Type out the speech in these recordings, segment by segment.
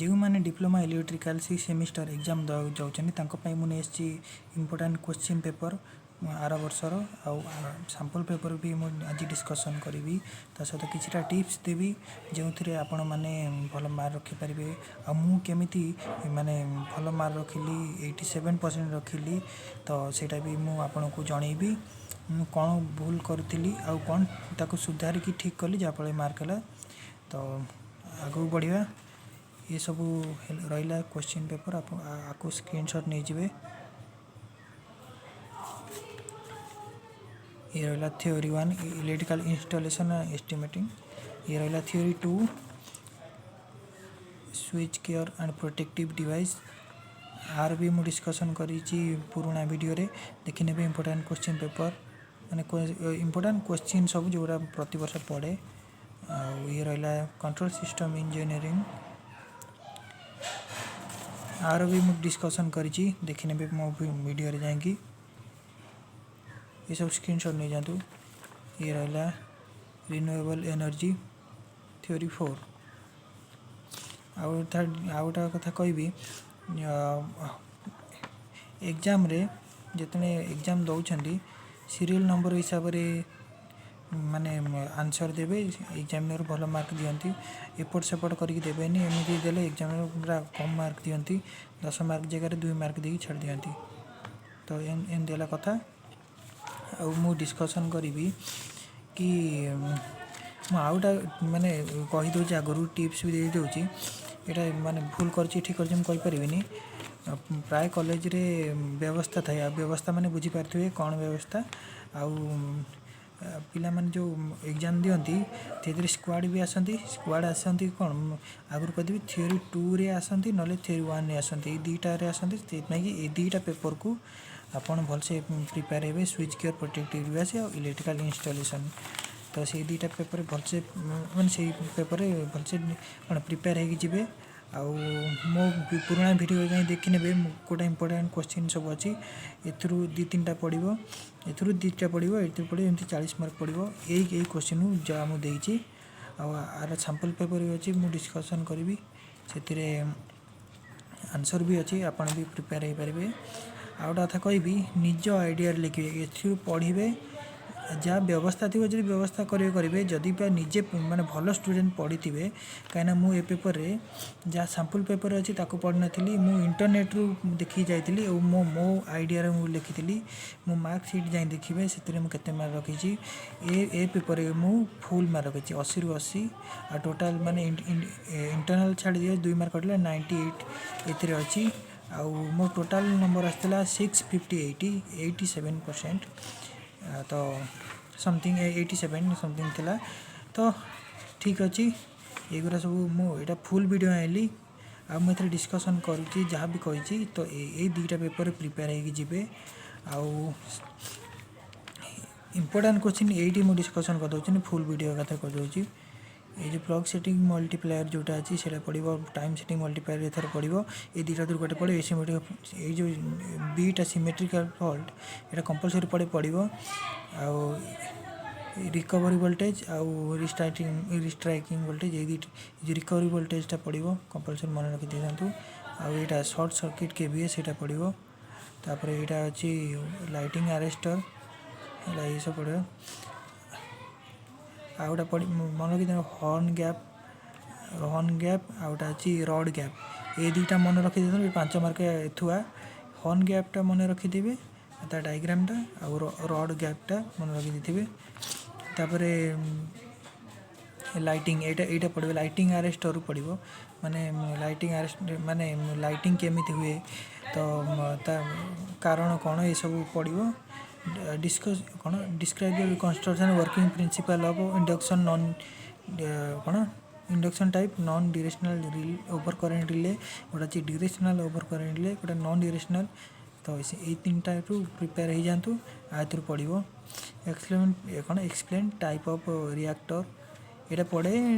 ଯେଉଁମାନେ diploma electrical six semester exam ଦେବାକୁ ଯାଉଛନ୍ତି, ତାଙ୍କ ପାଇଁ ମୁଁ ନେଇ ଆସିଛି ଇମ୍ପୋର୍ଟାଣ୍ଟ କୋଶ୍ଚିନ୍ ପେପର୍ ଆର ବର୍ଷର। ଆଉ ସାମ୍ପଲ୍ ପେପର୍ ବି ମୁଁ ଆଜି ଡିସ୍କସନ୍ କରିବି। ତା ସହିତ କିଛିଟା ଟିପ୍ସ ଦେବି, ଯେଉଁଥିରେ ଆପଣମାନେ ଭଲ ମାର୍କ ରଖିପାରିବେ। ଆଉ ମୁଁ କେମିତି ମାନେ ଭଲ ମାର୍କ ରଖିଲି, 87% ରଖିଲି, ତ ସେଇଟା ବି ମୁଁ ଆପଣଙ୍କୁ ଜଣେଇବି। ମୁଁ କ'ଣ ଭୁଲ କରିଥିଲି ଆଉ କ'ଣ ତାକୁ ସୁଧାରିକି ଠିକ୍ କଲି, ଯାହାଫଳରେ ମାର୍କ ହେଲା। ତ ଆଗକୁ ବଢ଼ିବା। ଏସବୁ ରହିଲା କୋଶ୍ଚିନ୍ ପେପର୍। ଆପଣ ଆକୁ ସ୍କ୍ରିନସଟ୍ ନେଇଯିବେ। ଇଏ ରହିଲା theory one, electrical installation estimating। ଇଏ ରହିଲା theory two, switch gear and protective device। ଆର ବି ମୁଁ ଡିସ୍କସନ୍ କରିଛି ପୁରୁଣା ଭିଡ଼ିଓରେ, ଦେଖିନେବେ। ଇମ୍ପୋର୍ଟାଣ୍ଟ କୋଶ୍ଚିନ୍ ପେପର୍ ମାନେ ଇମ୍ପୋର୍ଟାଣ୍ଟ କୋଶ୍ଚିନ୍ ସବୁ, ଯେଉଁଗୁଡ଼ା ପ୍ରତିବର୍ଷ ପଡ଼େ। ଆଉ ଇଏ ରହିଲା କଣ୍ଟ୍ରୋଲ୍ ସିଷ୍ଟମ୍ ଇଞ୍ଜିନିୟରିଂ। ଆର ବି ମୁଁ ଡିସ୍କସନ୍ କରିଛି, ଦେଖିନେବେ ମୋ ଭିଡ଼ିଓରେ ଯାଇକି। ଏସବୁ ସ୍କ୍ରିନସଟ୍ ନେଇଯାଆନ୍ତୁ। ଇଏ ରହିଲା ରିନ୍ୟୁଏବଲ୍ ଏନର୍ଜି ଥିଓରି 4। ଆଉ ଗୋଟେ କଥା କହିବି, ଏକ୍ଜାମ୍ରେ ଯେତେବେଳେ ଏକ୍ଜାମ୍ ଦେଉଛନ୍ତି, ସିରିଏଲ୍ ନମ୍ବର ହିସାବରେ ମାନେ ଆନ୍ସର୍ ଦେବେ, ଏକ୍ଜାମିନର୍ ଭଲ ମାର୍କ ଦିଅନ୍ତି। ଏପଟ ସେପଟ କରିକି ଦେବେନି। ଏମିତି ଦେଲେ ଏକ୍ଜାମିନର୍ ପୁରା କମ୍ ମାର୍କ ଦିଅନ୍ତି, 10 ମାର୍କ ଜାଗାରେ 2 ମାର୍କ ଦେଇକି ଛାଡ଼ି ଦିଅନ୍ତି। ତ ଏମିତି ହେଲା କଥା। ଆଉ ମୁଁ ଡିସ୍କସନ୍ କରିବି କି ମୁଁ ଆଉ ଗୋଟେ ମାନେ କହିଦେଉଛି, ଆଗରୁ ଟିପ୍ସ ବି ଦେଇଦେଉଛି। ଏଇଟା ମାନେ ଭୁଲ କରିଛି, ଠିକ୍ କରିଛି, ମୁଁ କହିପାରିବିନି। ପ୍ରାୟ କଲେଜରେ ବ୍ୟବସ୍ଥା ଥାଏ। ଆଉ ବ୍ୟବସ୍ଥା ମାନେ ବୁଝିପାରୁଥିବେ କ'ଣ ବ୍ୟବସ୍ଥା। ଆଉ ପିଲାମାନେ ଯେଉଁ ଏକ୍ଜାମ୍ ଦିଅନ୍ତି, ସେଥିରେ ସ୍କ୍ୱାଡ଼୍ ବି ଆସନ୍ତି। ସ୍କ୍ୱାଡ଼୍ ଆସନ୍ତି କ'ଣ, ଆଗରୁ କହିଦେବି, ଥିଓରି ଟୁରେ ଆସନ୍ତି, ନହେଲେ ଥିଓରି ୱାନ୍ରେ ଆସନ୍ତି। ଏଇ ଦୁଇଟାରେ ଆସନ୍ତି। ସେଥିପାଇଁ କି ଏଇ ଦୁଇଟା ପେପର୍କୁ ଆପଣ ଭଲସେ ପ୍ରିପେୟାର ହେବେ, ସୁଇଚ୍ ଗିୟର୍ ପ୍ରୋଟେକ୍ଟିଭ୍ ଡିଭାଇସ୍ ଆଉ ଇଲେକ୍ଟ୍ରିକାଲ୍ ଇନଷ୍ଟଲେସନ୍। ତ ସେଇ ଦୁଇଟା ପେପର୍ ଭଲସେ ମାନେ ସେଇ ପେପର୍ରେ ଭଲସେ କ'ଣ ପ୍ରିପେୟାର ହେଇକି ଯିବେ। ଆଉ ମୋ ପୁରୁଣା ଭିଡ଼ିଓ ଯାଇ ଦେଖିନେବେ, କେଉଁଟା ଇମ୍ପୋର୍ଟାଣ୍ଟ କୋଶ୍ଚିନ୍ ସବୁ ଅଛି। ଏଥିରୁ ଦୁଇ ତିନିଟା ପଡ଼ିବ, ଏଥିରୁ ଦୁଇଟା ପଡ଼ିବ, ଏଥିରୁ ପଡ଼ିବ, ଏମିତି 40 ମାର୍କ ପଡ଼ିବ ଏଇ କୋଶ୍ଚିନ୍ ଯାହା ମୁଁ ଦେଇଛି। ଆଉ ଆର ସାମ୍ପଲ୍ ପେପର୍ ବି ଅଛି, ମୁଁ ଡିସ୍କସନ୍ କରିବି। ସେଥିରେ ଆନ୍ସର୍ ବି ଅଛି, ଆପଣ ବି ପ୍ରିପେୟାର ହେଇପାରିବେ। ଆଉ ଗୋଟେ କଥା କହିବି, ନିଜ ଆଇଡ଼ିଆରେ ଲେଖିବେ। ଏଥିରୁ ପଢ଼ିବେ, ଯାହା ବ୍ୟବସ୍ଥା ଥିବ, ଯଦି ବ୍ୟବସ୍ଥା କରିବେ କରିବେ, ଯଦି ବା ନିଜେ ମାନେ ଭଲ ଷ୍ଟୁଡ଼େଣ୍ଟ ପଢ଼ିଥିବେ। କାହିଁକିନା ମୁଁ ଏ ପେପର୍ରେ ଯାହା ସାମ୍ପଲ୍ ପେପର୍ ଅଛି, ତାକୁ ପଢ଼ିନଥିଲି। ମୁଁ ଇଣ୍ଟରନେଟ୍ରୁ ଦେଖିକି ଯାଇଥିଲି ଆଉ ମୋ ମୋ ଆଇଡ଼ିଆରେ ମୁଁ ଲେଖିଥିଲି। ମୋ ମାର୍କ ସିଟ୍ ଯାଇ ଦେଖିବେ, ସେଥିରେ ମୁଁ କେତେ ମାର୍କ ରଖିଛି। ଏ ପେପର୍ରେ ମୁଁ ଫୁଲ୍ ମାର୍କ ରଖିଛି, 80ରୁ 80। ଆଉ ଟୋଟାଲ୍ ମାନେ ଇଣ୍ଟରନାଲ୍ ଛାଡ଼ିଦିଅ, 2 ମାର୍କ କଟିଲା, 98 ଏଥିରେ ଅଛି। ଆଉ ମୋ ଟୋଟାଲ୍ ନମ୍ବର ଆସିଥିଲା 658, 87%। ତ ସମଥିଙ୍ଗ 87 ସମଥିଙ୍ଗ ଥିଲା। ତ ଠିକ୍ ଅଛି, ଏଗୁଡ଼ା ସବୁ ମୁଁ ଏଇଟା ଫୁଲ୍ ଭିଡ଼ିଓ ଆଣିଲି। ଆଉ ମୁଁ ଏଥିରେ ଡିସ୍କସନ୍ କରୁଛି, ଯାହା ବି କହିଛି। ତ ଏଇ ଦୁଇଟା ପେପର୍ରେ ପ୍ରିପେୟାର ହେଇକି ଯିବେ। ଆଉ ଇମ୍ପୋର୍ଟାଣ୍ଟ କୋଶ୍ଚିନ୍ ଏଇଠି ମୁଁ ଡିସ୍କସନ୍ କରିଦେଉଛି, ଫୁଲ୍ ଭିଡ଼ିଓ କଥା କରିଦେଉଛି। ଏଇ ଯେଉଁ ପ୍ଲଗ୍ ସେଟିଂ ମଲ୍ଟିପ୍ଲାୟର ଯେଉଁଟା ଅଛି, ସେଇଟା ପଡ଼ିବ। ଟାଇମ୍ ସେଟିଂ ମଲ୍ଟିପ୍ଲାୟର ଏଥର ପଡ଼ିବ। ଏଇ ଦୁଇଟା ଭିତରୁ ଗୋଟେ ପଡ଼ିବ। ଏସିମେଟ୍ରିକ, ଏଇ ଯେଉଁ ବିଟା ସିମେଟ୍ରିକାଲ ଫଲ୍ଟ, ଏଇଟା କମ୍ପଲସରି ପଡ଼ିବ। ଆଉ ରିକଭରି ଭୋଲ୍ଟେଜ୍ ଆଉ ରିଷ୍ଟ୍ରାଇକିଂ ଭୋଲ୍ଟେଜ୍, ଏଇ ଦୁଇଟି, ଯେଉଁ ରିକଭରି ଭୋଲ୍ଟେଜ୍ଟା ପଡ଼ିବ, କମ୍ପଲସରି ମନେ ରଖିଦେଇଥାନ୍ତୁ। ଆଉ ଏଇଟା ସର୍ଟ ସର୍କିଟ୍ କେଭିଏ, ସେଇଟା ପଡ଼ିବ। ତାପରେ ଏଇଟା ଅଛି ଲାଇଟନିଂ ଆରେଷ୍ଟର ହେଲା, ଏଇସବୁ ପଡ଼ିବ। ଆଉ ଗୋଟେ ପଡ଼ି ମନେ ରଖିଥାନ୍ତୁ, ହର୍ନ ଗ୍ୟାପ୍, ହର୍ନ ଗ୍ୟାପ୍। ଆଉ ଗୋଟେ ଅଛି ରଡ଼୍ ଗ୍ୟାପ୍। ଏ ଦୁଇଟା ମନେ ରଖିଦେଇଥାନ୍ତୁ, 5 ମାର୍କ ଥୁଆ। ହର୍ନ ଗ୍ୟାପ୍ଟା ମନେ ରଖିଥିବେ, ତା ଡାଇଗ୍ରାମଟା, ଆଉ ରଡ଼୍ ଗ୍ୟାପ୍ଟା ମନେ ରଖିଦେଇଥିବେ। ତାପରେ ଲାଇଟନିଂ, ଏଇଟା ପଡ଼ିବ। ଲାଇଟନିଂ ଆରେଷ୍ଟରୁ ପଡ଼ିବ। ମାନେ ଲାଇଟନିଂ ଆରେଷ୍ଟ ମାନେ ଲାଇଟନିଂ କେମିତି ହୁଏ, ତ ତା କାରଣ କ'ଣ, ଏସବୁ ପଡ଼ିବ। ଡିସ୍କସ୍ କ'ଣ, describe the construction, working principle of induction non କ'ଣ induction type non directional over current relay। ଗୋଟେ ଅଛି ଡିରେକ୍ସନାଲ୍ ଓଭର କରେଣ୍ଟ ରିଲେ, ଗୋଟେ ନନ୍ ଡିରେକ୍ସନାଲ୍। ତ ଏଇ ତିନିଟାରୁ ପ୍ରିପେୟାର ହେଇଯାଆନ୍ତୁ, ଆଉ ଏଥିରୁ ପଡ଼ିବ। ଏକ୍ସପ୍ଲେନ୍ କ'ଣ, ଏକ୍ସପ୍ଲେନ୍ ଟାଇପ୍ ଅଫ୍ ରିଆକ୍ଟର, ଏଇଟା ପଡ଼େ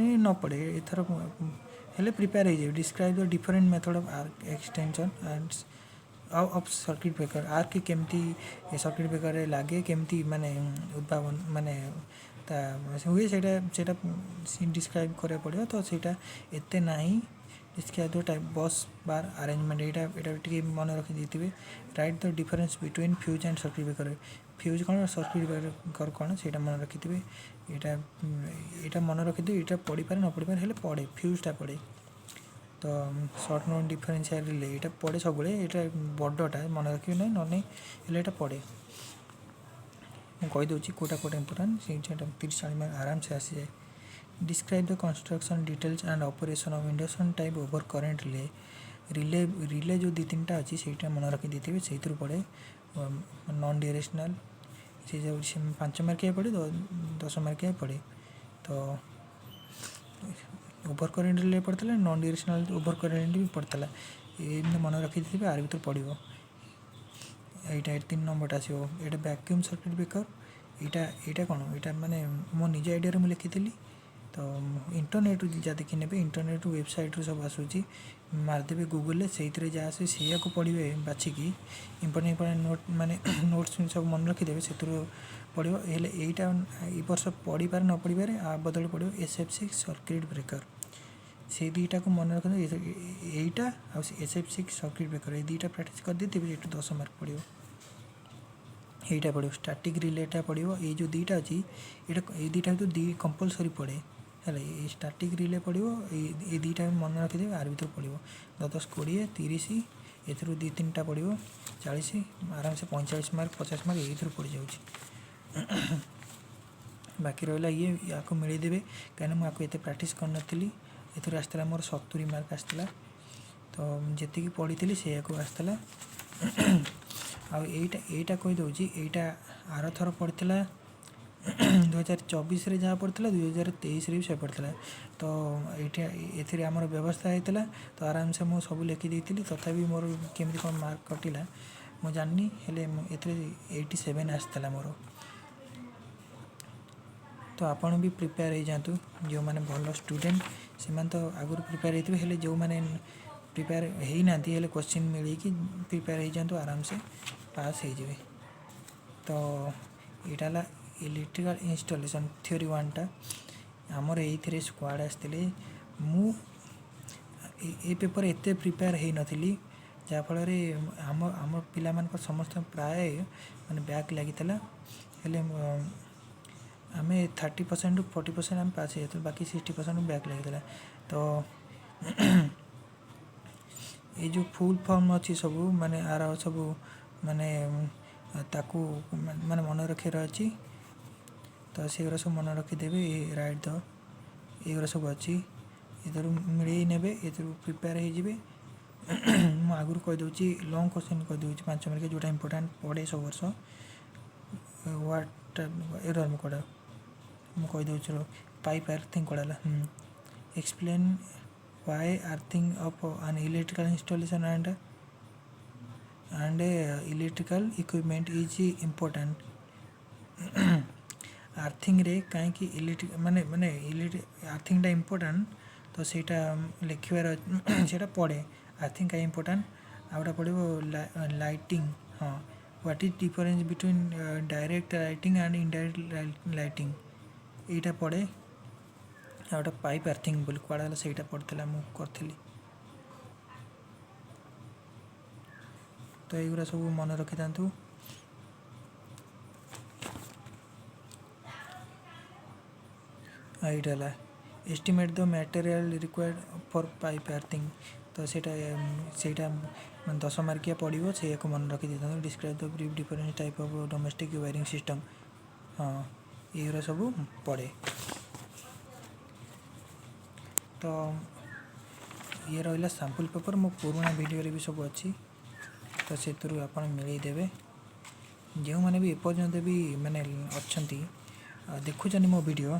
ନ ପଡ଼େ, ଏଥର ହେଲେ ପ୍ରିପେୟାର ହେଇଯିବେ। Describe the different method of arc extension and ଆଉ ଅଫ୍ ସର୍କିଟ୍ ବ୍ରେକର୍। ଆର୍କ କେମିତି ସର୍କିଟ୍ ବ୍ରେକର୍ରେ ଲାଗେ, କେମିତି ମାନେ ଉଦ୍ଭାବନ ମାନେ ତା ହୁଏ, ସେଇଟା ଡିସ୍କ୍ରାଇବ୍ କରିବାକୁ ପଡ଼ିବ। ତ ସେଇଟା ଏତେ ନାହିଁ, Describe the type bus bar arrangement. ଏଇଟା ଟିକେ ମନେ ରଖିଦେଇଥିବେ। Write the difference between fuse and circuit breaker. Fuse କ'ଣ, ସର୍କିଟ୍ ବ୍ରେକର୍ କ'ଣ, ସେଇଟା ମନେ ରଖିଥିବେ। ଏଇଟା ମନେ ରଖିଥିବେ। ଏଇଟା ପଡ଼ିପାରେ, ନ ପଡ଼ିପାରେ, ହେଲେ ପଡ଼େ, ଫ୍ୟୁଜ୍ଟା ପଡ଼େ। ତ ସର୍ଟ ନୋଟ୍ ଡିଫରେନ୍ସିଆଲ୍ ରିଲେ, ଏଇଟା ପଡ଼େ ସବୁବେଳେ। ଏଇଟା ବଡ଼ଟା ମନେ ରଖିବେ ନାହିଁ, ନହେଲେ ହେଲେ ଏଇଟା ପଡ଼େ। ମୁଁ କହିଦେଉଛି କେଉଁଟା କେଉଁଟା ଇମ୍ପୋର୍ଟାଣ୍ଟ। ସେଇଟା 30-40 ମାର୍କ ଆରାମସେ ଆସିଯାଏ। Describe the construction details and operation of induction type over current relay. Relay ଯେଉଁ ଦୁଇ ତିନିଟା ଅଛି, ସେଇଟା ମନେ ରଖିଦେଇଥିବେ, ସେଇଥିରୁ ପଡ଼େ। ନନ୍ ଡିରେକ୍ସନାଲ୍ ସେ ଯେଉଁ 5 ମାର୍କିଆ ପଡ଼େ, 10 ମାର୍କିଆ ପଡ଼େ। ତ ଓଭର କରେଣ୍ଟ ରିଲେ ପଡ଼ିଥିଲା, ନନ୍ ଡିରେକ୍ସନାଲ୍ ଓଭର କରେଣ୍ଟ ବି ପଡ଼ିଥିଲା। ଏମିତି ମନେ ରଖିଦେଇଥିବେ, ଆର ଭିତରେ ପଡ଼ିବ। ଏଇଟା 3 ନମ୍ବରଟା ଆସିବ। ଏଇଟା ଭ୍ୟାକ୍ୟୁମ୍ ସର୍କିଟ୍ ବ୍ରେକର୍। ଏଇଟା କ'ଣ? ଏଇଟା ମାନେ ମୋ ନିଜ ଆଇଡ଼ିଆରେ ମୁଁ ଲେଖିଥିଲି। ତ ଇଣ୍ଟରନେଟ୍ରୁ ଯାହା ଦେଖି ନେବେ, ଇଣ୍ଟରନେଟ୍ରୁ, ୱେବସାଇଟ୍ରୁ ସବୁ ଆସୁଛି। ମାରିଦେବେ ଗୁଗୁଲରେ, ସେଇଥିରେ ଯାହା ଆସିବ ସେଇଆକୁ ପଢ଼ିବେ ବାଛିକି। ଇମ୍ପୋର୍ଟାଣ୍ଟ ଇମ୍ପୋର୍ଟାଣ୍ଟ ନୋଟ୍ ମାନେ ନୋଟ୍ସ ସବୁ ମନେ ରଖିଦେବେ, ସେଥିରୁ ପଡ଼ିବ। ହେଲେ ଏଇଟା ଏଇ ବର୍ଷ ପଡ଼ିପାରେ, ନ ପଡ଼ିପାରେ। ଆ ବଦଳରେ ପଡ଼ିବ SF6 circuit breaker. ସେଇ ଦୁଇଟାକୁ ମନେ ରଖନ୍ତୁ। ଏଇଟା ଆଉ SF6 circuit breaker, ଏଇ ଦୁଇଟା ପ୍ରାକ୍ଟିସ୍ କରିଦେଇଥିବେ, ଏଇଠୁ 10 ମାର୍କ ପଡ଼ିବ। ଏଇଟା ପଡ଼ିବ, ଷ୍ଟାଟିକ୍ ରିଲେଟା ପଡ଼ିବ। ଏଇ ଯେଉଁ ଦୁଇଟା ଅଛି, ଏଇଟା ଏଇ ଦୁଇଟା ଭିତରୁ ଦୁଇ କମ୍ପଲସରି ପଡ଼େ। ହେଲା, ଏଇ ଷ୍ଟାଟିକ୍ ରିଲେ ପଡ଼ିବ। ଏଇ ଦୁଇଟା ମନେ ରଖିଦେବେ, ଆର ଭିତରୁ ପଡ଼ିବ। 10, 10, 20, 30, ଏଥିରୁ ଦୁଇ ତିନିଟା ପଡ଼ିବ। 40, ଆରାମସେ 45 ମାର୍କ, 50 ମାର୍କ ଏଇଥିରୁ ପଡ଼ିଯାଉଛି। ବାକି ରହିଲା ଇଏ, ୟାକୁ ମିଳେଇଦେବେ, କାହିଁକିନା ମୁଁ ଆକୁ ଏତେ ପ୍ରାକ୍ଟିସ୍ କରିନଥିଲି। ଏଥିରୁ ଆସିଥିଲା ମୋର 70 ମାର୍କ ଆସିଥିଲା। ତ ଯେତିକି ପଢ଼ିଥିଲି ସେଇଆକୁ ଆସିଥିଲା। ଆଉ ଏଇଟା କହିଦେଉଛି, ଏଇଟା ଆରଥର ପଡ଼ିଥିଲା। 2024ରେ ଯାହା ପଡ଼ିଥିଲା, 2023ରେ ବି ସେୟା ପଡ଼ିଥିଲା। ତ ଏଇଠି ଏଥିରେ ଆମର ବ୍ୟବସ୍ଥା ହେଇଥିଲା, ତ ଆରାମସେ ମୁଁ ସବୁ ଲେଖି ଦେଇଥିଲି। ତଥାପି ମୋର କେମିତି କ'ଣ ମାର୍କ କଟିଲା ମୁଁ ଜାଣିନି, ହେଲେ ଏଥିରେ 87 ଆସିଥିଲା ମୋର। ତ ଆପଣ ବି ପ୍ରିପେୟାର ହେଇଯାଆନ୍ତୁ। ଯେଉଁମାନେ ଭଲ ଷ୍ଟୁଡ଼େଣ୍ଟ, ସେମାନେ ତ ଆଗରୁ ପ୍ରିପେୟାର ହେଇଥିବେ, ହେଲେ ଯେଉଁମାନେ ପ୍ରିପେୟାର ହେଇନାହାନ୍ତି, ହେଲେ କୋଶ୍ଚିନ୍ ମିଳେଇକି ପ୍ରିପେୟାର ହେଇଯାଆନ୍ତୁ, ଆରାମସେ ପାସ୍ ହେଇଯିବେ। ତ ଏଇଟା ହେଲା ଇଲେକ୍ଟ୍ରିକାଲ୍ ଇନଷ୍ଟଲେସନ୍ ଥିଓରି ୱାନ୍ଟା। ଆମର ଏଇଥିରେ ସ୍କ୍ୱାଡ଼ ଆସିଥିଲେ। ମୁଁ ଏ ପେପର୍ ଏତେ ପ୍ରିପେୟାର ହେଇନଥିଲି, ଯାହାଫଳରେ ଆମ ପିଲାମାନଙ୍କର ସମସ୍ତ ପ୍ରାୟ ମାନେ ବ୍ୟାକ୍ ଲାଗିଥିଲା। ହେଲେ ଆମେ 30%ରୁ 40% ଆମେ ପାସ୍ ହେଇଯାଇଥିଲୁ, ବାକି 60% ବ୍ୟାକ୍ ଲାଗିଥିଲା। ତ ଏଇ ଯେଉଁ ଫୁଲ୍ ଫର୍ମ ଅଛି ସବୁ, ମାନେ ଆର ସବୁ ମାନେ ତାକୁ ମାନେ ମନେ ରଖିବାର ଅଛି। ତ ସେଗୁଡ଼ା ସବୁ ମନେ ରଖିଦେବେ। ଏ ରାଇଟ୍ ଦ ଏଗୁଡ଼ା ସବୁ ଅଛି, ଏଥିରୁ ମିଳେଇ ନେବେ, ଏଥିରୁ ପ୍ରିପେୟାର ହେଇଯିବେ। ମୁଁ ଆଗରୁ କହିଦେଉଛି, ଲଙ୍ଗ୍ କୋଶ୍ଚିନ୍ କହିଦେଉଛି, 5 ମାର୍କିଆ ଯେଉଁଟା ଇମ୍ପୋର୍ଟାଣ୍ଟ ପଡ଼େ ସବୁ ବର୍ଷ। ୱାଟ୍ ଏରର୍ ମୁଁ କୋଉଟା ମୁଁ କହିଦେଉଛି। ପାଇପ୍ ଆର୍ଥିଂ କୁଆଡ଼େ ହେଲା? Explain why earthing of an electrical installation and electrical equipment is important. ଆର୍ଥିଂରେ କାହିଁକି ଇଲେକ୍ଟ୍ରିକ୍ ମାନେ ଇଲେକ୍ଟ୍ରିକ୍ ଆର୍ଥିଂଟା ଇମ୍ପୋର୍ଟାଣ୍ଟ, ତ ସେଇଟା ଲେଖିବାର, ସେଇଟା ପଡ଼େ। ଆର୍ଥିଂ କାହିଁ ଇମ୍ପୋର୍ଟାଣ୍ଟ? ଆଉ ଗୋଟେ ପଡ଼ିବ ଲାଇଟିଂ। ହଁ, what is difference between direct lighting and indirect lighting? ଏଇଟା ପଡ଼େ। ଆଉ ଗୋଟେ ପାଇପ୍ ଆର୍ଥିଂ ବୋଲି କୁଆଡ଼େ ହେଲା, ସେଇଟା ପଡ଼ିଥିଲା, ମୁଁ କରିଥିଲି। ତ ଏଇଗୁଡ଼ା ସବୁ ମନେ ରଖିଥାନ୍ତୁ। ଏଇଟା ହେଲା estimate the material required for pipe earthing. ତ ସେଇଟା ମାନେ 10 ମାର୍କିଆ ପଡ଼ିବ, ସେଇଆକୁ ମନେ ରଖିଦେଇଥାନ୍ତୁ। Describe the brief difference type of domestic wiring system. ହଁ, ଏଇଗୁଡ଼ା ସବୁ ପଡ଼େ। ତ ଇଏ ରହିଲା ସାମ୍ପଲ୍ ପେପର୍। ମୋ ପୁରୁଣା ଭିଡ଼ିଓରେ ବି ସବୁ ଅଛି, ତ ସେଥିରୁ ଆପଣ ମିଳେଇ ଦେବେ। ଯେଉଁମାନେ ବି ଏପର୍ଯ୍ୟନ୍ତ ବି ମାନେ ଅଛନ୍ତି, ଦେଖୁଛନ୍ତି ମୋ ଭିଡ଼ିଓ,